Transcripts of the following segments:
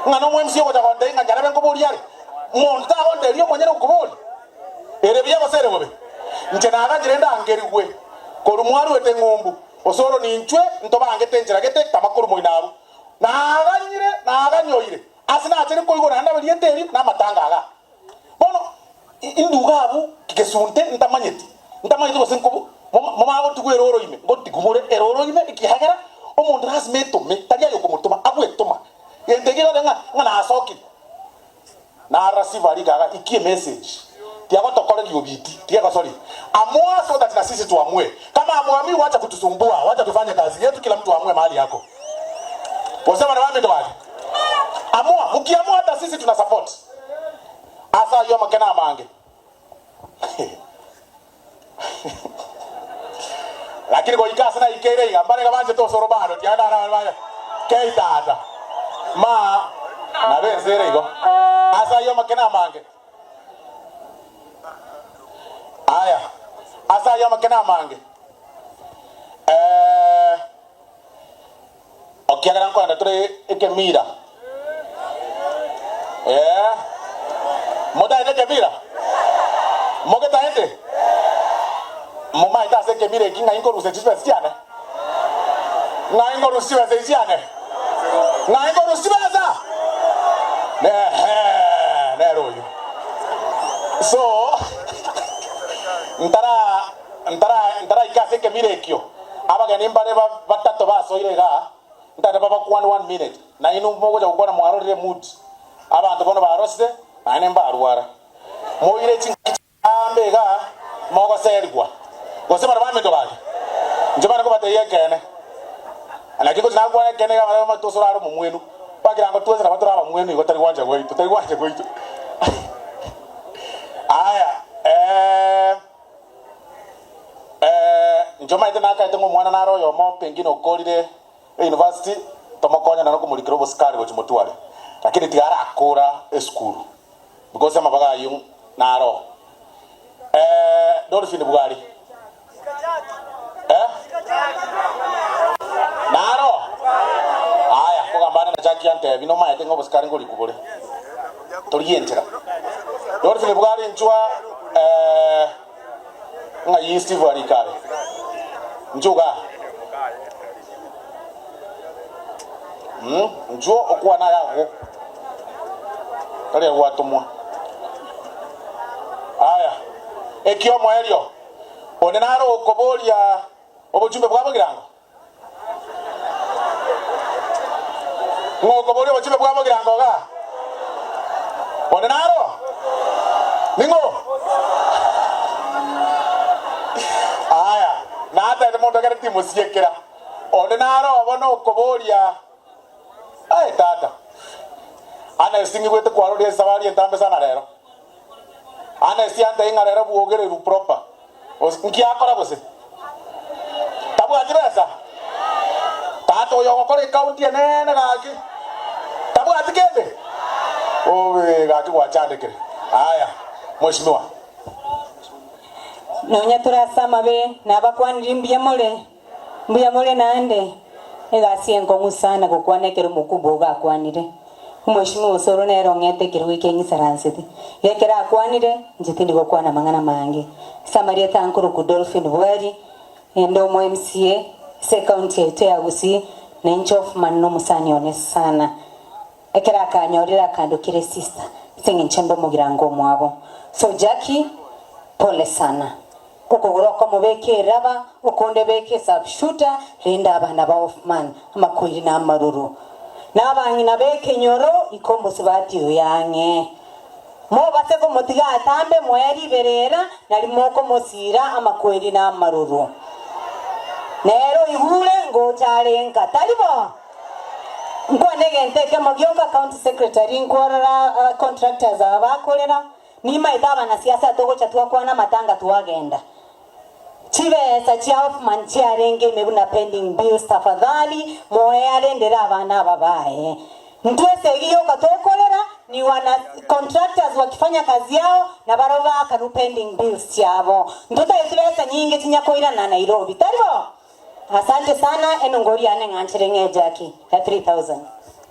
Ng'a nomo-MC ogocha gontebia ng'a nyarebe nkoborie are? Monto tagontebirie omonyene okoboria? Ere buya gose ere bobe? Inche naganyire ndangerigwe korwa mwaruete ng'umbu, gose oro ninchwe ntobangete enchera gete tama korwa moino abwo. Naganyire, naganyoire, ase nachire koigwa naende abe rieta erio namatanga aga. Bono induga abwo gesunte ntamanyeti, ntamanyeti gose nkobu momanye gotigwa erooro ime, ngotigwa more erooro ime ekiagera omonto lasima etome, tari aye okomotoma, agwetoma. Gento ekio egoteba ng'a ng'a nasokire. Nara sifa rika iga ikie message tiagotokoreria obiti tiagosoria amua so that na sisi tuamue kama amuamui wacha kutusumbua wacha tufanye kazi yetu kila mtu aamue mahali yako gose bana baminto bake amua mukiamua hata sisi tuna support ase ayio amakene amange Lakini goika ase naikeire iga, mbare iga banchete osoro bado, tiga ndare abare baye kei tata. Ma nabe ense ere igo. Ase ayio amakene amange. Aya, ase ayio amakene amange. Eh, Ekiagera nkoenda tore ekemira. Ee, motaete ekemira? Mogetaete? Momaete ase ekemira eki ng'ai nkorusia chibesa chiane? Ng'ai nkorusia chibesa echi chiane? Ng'ai nkorusia chibesa? Ehe, nere oyio. So, ntara ntara ntaraika ase ekemira ekio. Abageni mbare batato basoire igaa, ntagete babakwane one minute, na inwe mogocha gokwana mwarorire mood. Abanto bono barosire, naende mbarwara. Moire chingaki chitambe igaa, mogoserigwa. Gose bare baminto gaki? Inche mane kobatebia ekeene. Naki gochi nakwana ekeene iga barabwo bamanyete osoro are omomwenu. Bakirango twensi nabo tore abamwenu igo tari gwancha gwaito, tari gwancha gwaito. Aya, eh. Ee, inche omanyete nakaete ng'a omwana nare oyomo pengine okorire euniversity, tomokonye naro komorikera obosikari gochia motware, lakini tiga arakora esukuru because amabaga ayio naro. Ee, Dolphin Bwari, eh? Naro? Aya, nkogamba ande na Jackie antebi nomaete ng'a obosikari nkorikwa bore. Torigie enchera. Dolphin Bwari inchwa eh. Ng'ai Steve arika are? Inchuo igaa. Mm, inchuo okwane aya agwo. Tari gwatomwa. Aya, ekiomoerio, onde nare okoboria obochumbe bwa bogirango? Ng'o okoboria obochumbe bwa bogirango igaa? Onde naro? Ning'o? Aya, natebete monto ekero timosiekera. Onde naro bono okoboria, Aye tata, Ernest ng'igwete kwaroria esabari entambe sana rero. Ernest antebie ng'a rero bwogereru proper. Gose nki akora gose? Tabwati besa? Tata oyo ogokora ecounty enene gaki tabwati kende? Obe gaki gwachandekire. Aya mheshimiwa. Nonya tore ase amabe, nabakwanirie mbuya more, mbuya more naende. Egasi enkong'u sana gokwana ekero omokubwa ogo akwanire. Omweshimiwa Osoro nere ong'ete ekerogo eke ng'isaransete. Iga ekero akwanire, inche tindi gokwana amang'ana amange. Ase amarieta ankorokwa Dolphin Bwari, inde omo MCA ase ecounty yaito ya Gusii, na inche Hoffman nomosani one sana. Ekero akanyorire akandokera esister ase eng'encho nde omogirango omwabo. So Jackie, pole sana. Okogoro okomo beka eraba, okonde beka esapshuta, rende abana ba Hoffman, amakoiri na amaroro, na abang'ina b'ekenyoro ikombosubati oyo ang'e. Mobase komotiga atambe moe riberera, nari mokomosiira amakweri na amaroro. Nere oigure ngocha are nka, tari bo? Nkwane egento ekemo gioka, County Secretary, nkworora contractors aba bakorera, Nimaete abanasiasa togocha twakwana amatanga twagenda. Chibesa chia Hoffman chiarenge ime buna pending bills tafadhali moe arendere abana aba baye. Ntwe esegi yoka tokorera ni wana contractors wakifanya kazi yao na barabwo baakanu pending bills chiabo. Ntotari chibesa nyinge chinyakoirana Nairobi. Tari bo? Asante sana enongori yane ng'anchere ng'e Jackie ya 3000.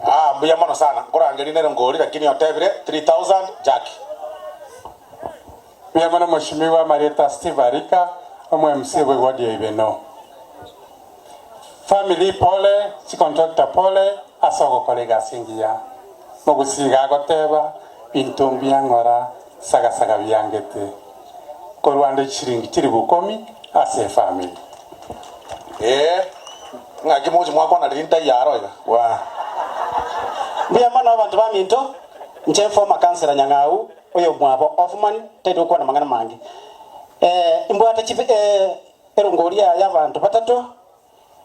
Ah mbuya mono sana nkorangeria nere ngori lakini otebire 3000 Jackie. Mbuya mono Mweshimiwa Marieta Steve Arika, omo MCA bwe ward ya Ibeno. Family pole, chicontractor pole ase ogokora egasi engiya. Mogusiiga agoteba, Binto mbuya ng'ora, sagasaga biangete. Korwa ande chishiringi chilifu ikomi ase efamily. Ee, ng'aki moche mwakwana riria ntaiyo aro iga? Waa. Mbuya mono abanto baminto, inche former councillor Nyang'au oyomwabo Hoffman tari gokwana mang'ana mange. Eh, imbwate chibe eh, erongori ya y'abanto batato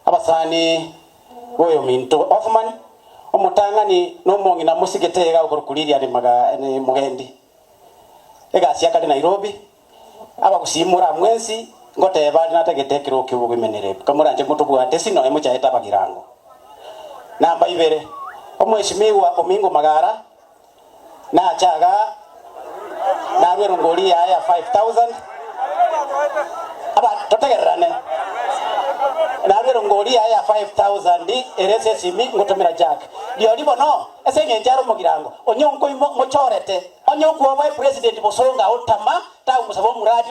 abasani boyominto Hoffman, omotang'ani nomong'ina mosigete iga okorokwa Lilian Maga Mugendi. Egasi ya kare Nairobi, abagusii moramwensi ngoteba are natagete ekero ki'obogoimenere kamoranche motobwate ase nonya mochaete abagirango. Namba ibere, omweshimiwa Omingo Magara nache igaa narue erongori yaye ya 5000 aba totegererane narue erongori yaye ya 5000 ere ase esimi ngotomera Jack riori bono Ase engencho are omogirango, onye onkoimo mochorete, onye okwoboa epresident bosongo aotama, tagomosaba omoradi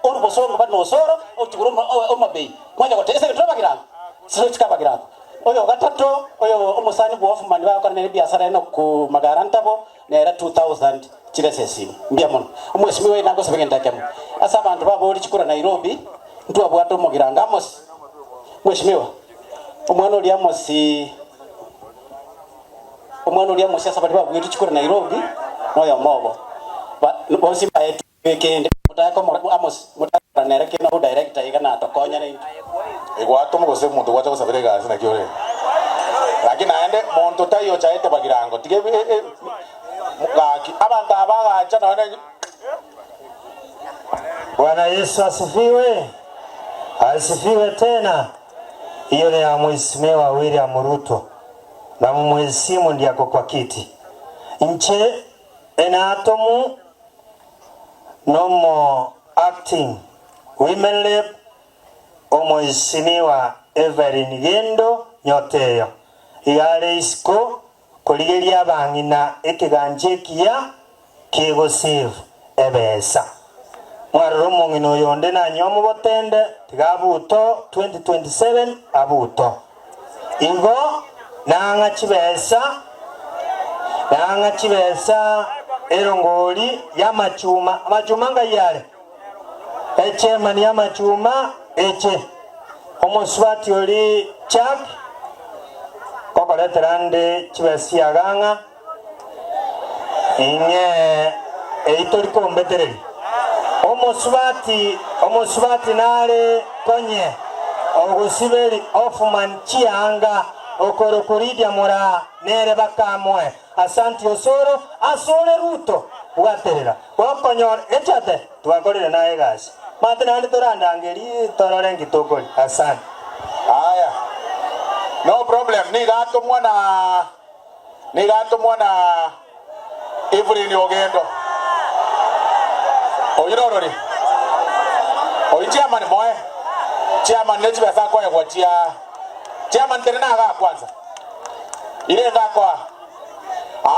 oru bosongo bare nosoro, ochigure omobei. Mwancha goteba, ase engencho abagirango, sirochike abagirango. Oyo gatato, oyo omosani bwa Hoffman bagokora nere ebiasara ere noku magara ntabo, nere 2000 chire ase esimi. Mbuya mono. Omweshimiwa oyo nagosaba egento ekemo. Ase abanto babori chikura Nairobi, ntwabwate omogirango Amos. Mweshimiwa, omwana oria Amos. Omwana oria omosiasa baria babuetwe chikura Nairobi noyomo obo. Bonsi mbaetwe kende Amos motakora nere kende nobo director iga natokonyere intwe. Igwatoma gose omonto gwacha gosabera egasi naki ore. Lakini naende monto taiyo ochaete bagirango tiga gaki abanto aba bagacha nonye. Bwana Yesu asifiwe! Asifiwe tena! Iyo ni ya Mheshimiwa William Ruto na mumuheshimu ndiye ako kwa kiti. Inche enatomu nomo acting women rep Omweshimiwa Evelyn Gendo Nyoteyo iga are isiko korigeria abang'ina ekegancha ekiya kegosave ebesa. Mwarora omong'ina oyo onde nanywe omobotende tiga abuto 2027 abuto. Igo nang'a chibesa nang'a chibesa erongori y'amachuma amachuma ngai are? Echemani y'amachuma eche. Omosubati oria Jack ngokoretera nde chibesa chiagang'a ing'e eyio tori kombetereria. Omosubati omosubati nare konye ogosiberi Hoffman chianga okorokwa Lydia Moraa nere bakamoe. Asanti Osoro asore Ruto bwaterera gokonyora echate twakorire naye egasi mate naende torandangerie torore nki tokori asante. Aya no problem nigo atomwa na nigo atomwa na Evelyn Ogendo oyio norori oyio chairman moe chairman ne chibesa akoegwa chia chairman tenena igaa kwanza. Irende akoa.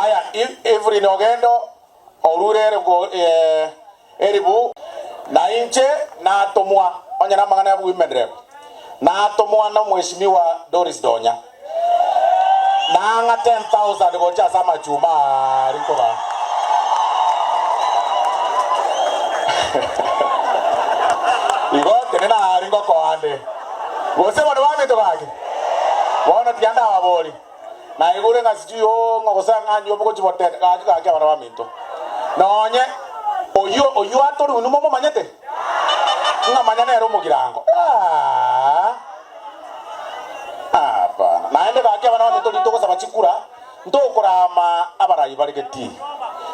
Aya, Evelyn Ogendo orure ere eribu, na inche natomwa, onye namang'ana ya Women Rep, natomwa na Omweshimiwa Doris Donya, nang'a 10,000 gocha ase amachuma aria nkobaa. Igo tenena aria ngokoa ande. Gose bono baminto gaki? Bono tiga ndababorie, naigure ng'a sijui ong'o gose ang'ani omogochi botene, gaki gaki abana baminto, nonye oyio oyio atorigwe inwe momomanyete? Ng'a manya nere omogirango. Aah hapana. Naende gaki abana baminto riria togosaba chikura, ntokorama abarai bare getii.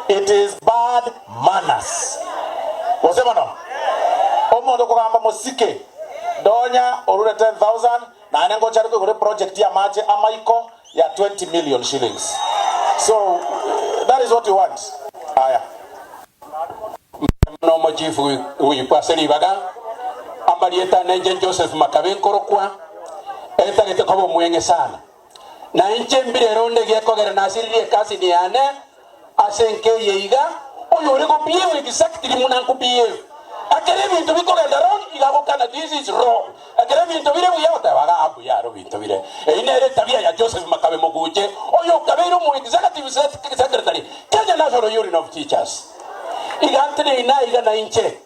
It is bad manners. Gose bono, omonto okogamba mosike, Donya orure 10,000 Naende ngocha are koigora eproject y'amache amaiko ya 20 million shillings. So that is what you want. Aya. Mbuya mono omochifu goikwa ase ribaga. Amarieta ane inche Joseph Makabe nkorokwa, etagete koba omweng'e sana. Na inche mbire ronde gekogera nasiririe ekasini yane ase enka eye iga, oyore go behave exactly buna nko behave. Ekero ebinto bikogenda wrong iga agokana this is wrong, ekero ebinto bire buya agoteba igaa mbuya aro binto bire. Eyio nere etabia ya Joseph Makabe Moguche, oyo okabeire omo executive secretary Kenya National Union of Teachers. Iga nteneine aiga nainche.